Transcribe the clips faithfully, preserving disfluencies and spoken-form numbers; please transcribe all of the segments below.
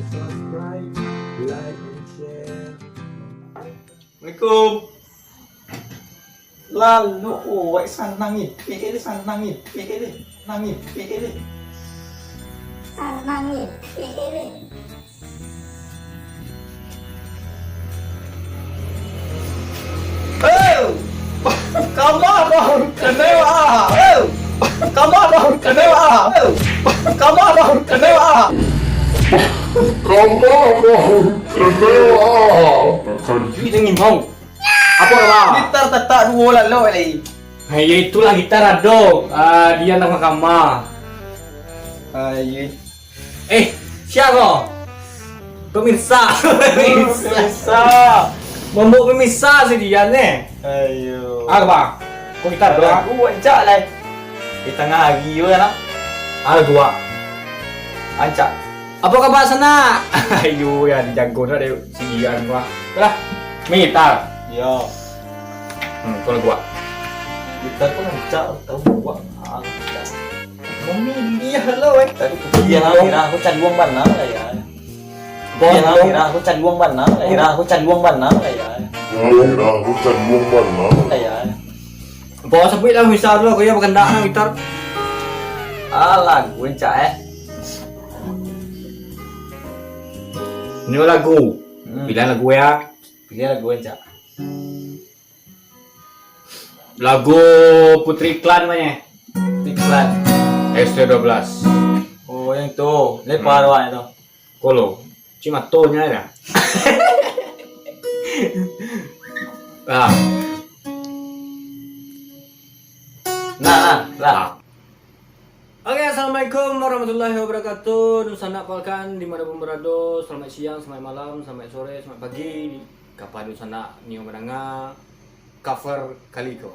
Subscribe, like, and share. Assalamualaikum. Lalu, oh, wak sanang ni. Pik, pik, sanang ni. Pik, pik, sanang ni. Pik, pik. Sanang ni. Pik, pik. Hei! Kama kau kenewa! Hei! Kama kau kenewa! Hei! Kama kau kenewa! Kama kau kenewa! Ih, jangan ngimau. Apo lah? Gitar tatak duo lalok lai. Hei, ya itulah gitar ado. Ah, dia nak kama. Ah, iya. Eh, sia ko? Pemirsa. Pemirsa. Mambaok pemirsa si Dian ni. Ayo. Ah, bang. Ko gitar tu, ah? Lagu rancak lai. Di tangah ari tu kan, ah? Ah, lagu, ah. Rancak. Apo kaba sanak? Ayo, ya, dijago nak dek si Dian ko, ah. Lah, main gitar. Yo. Hmm, ko lagu, ah. Gitar ko rancak, tahu buat. Ah, rancak. Kami dia lo, eh. Tadi dia lah, aku cari uang bana lah ya. Bos, bos. Aku cari uang bana lah ya. Aku cari uang bana lah ya. Aku cari uang bana lah ya. Bos, sampai lah misal lo, aku ya berkendak nang gitar. Alah, gue cak eh. Ini lagu. Hmm. Pilihan lagu ya. Pilihan lagu cak. Lagu Putri Iklan mah. Putri Iklan. S T dua belas. Oh, yang tu. Lepa hmm. Awak tu. Kolo. Cuma tonya ada. Ah. Nah, nah, lah. Oke, assalamualaikum warahmatullahi wabarakatuh. Dunsanak palkan di mana pun berado, selamat siang, selamat malam, selamat sore, selamat pagi. Kapan dunsanak nio mandanga cover kali ko.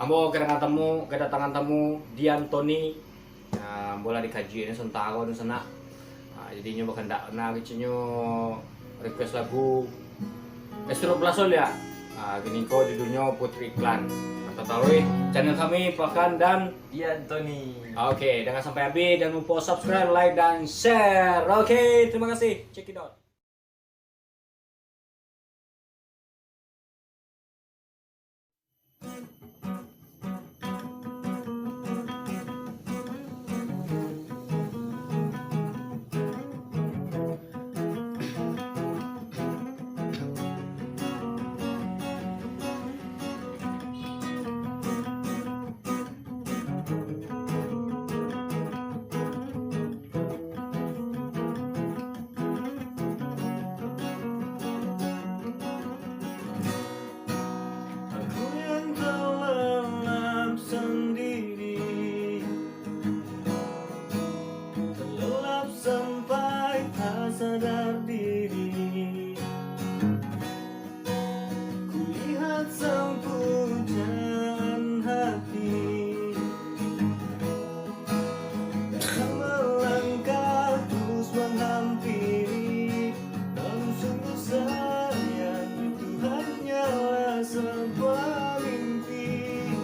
Ambo kadangan tamu, kedatangan tamu, Dian Tony. Ah, ambo lah dikaji ni sementaro dunsanak. Ah, jadi inyo bakandak bana keceknyo request lagu Astro Plus Soul ya. Ah, kini ko judulnyo Putri Iklan. Taruih channel kami Palkan dan Dian Tony. Oke, jangan sampai habis, jangan lupa subscribe, like, dan share. Oke, terima kasih. Check it out. Aku yang terlelap sendiri, terlelap sampai tak sadar diri. Kulihat sang pujaan hati datang melangkah terus menghampiri. Namun sungguh sayang, itu hanyalah sebuah mimpi.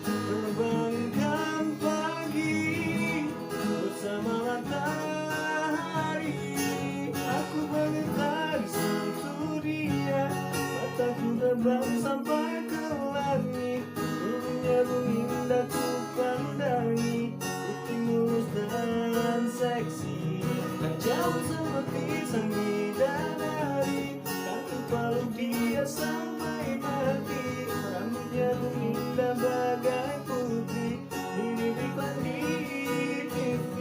Terbangkan pagi bersama matahari. Aku mengitari sentuh dia, mataku terbang sampai ke langit. Tubuhnya pun indah ku pandangi, putih mulus dan seksi, tak jauh seperti sang bidadari. Kan ku peluk dia sampai mati. Rambutnya pun indah bagai putri, mirip iklan di T V.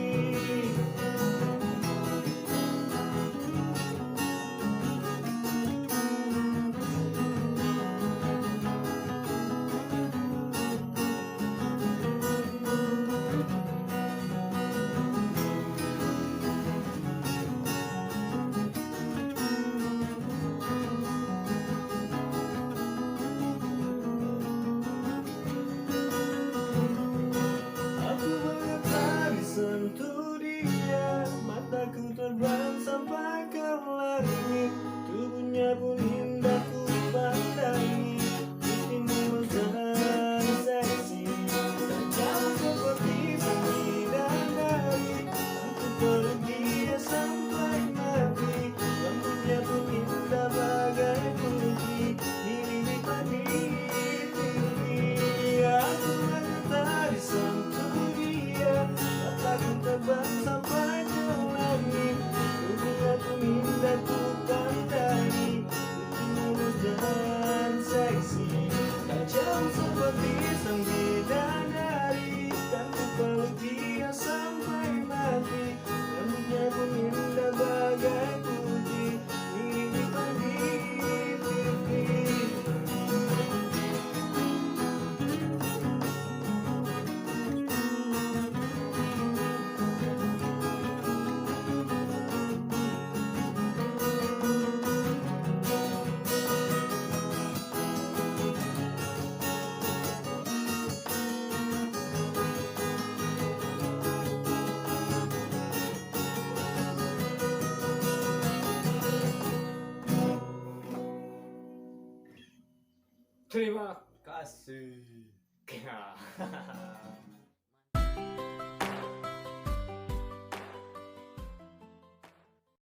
Aku mengitari sentuh dia, mataku terbang sampai ke langit. Tubuhnya pun indah ku pandangi, putih mulus dan seksi, tak jauh seperti sang bidadari. Aku peluk dia sampai Terima Kasih. kasih.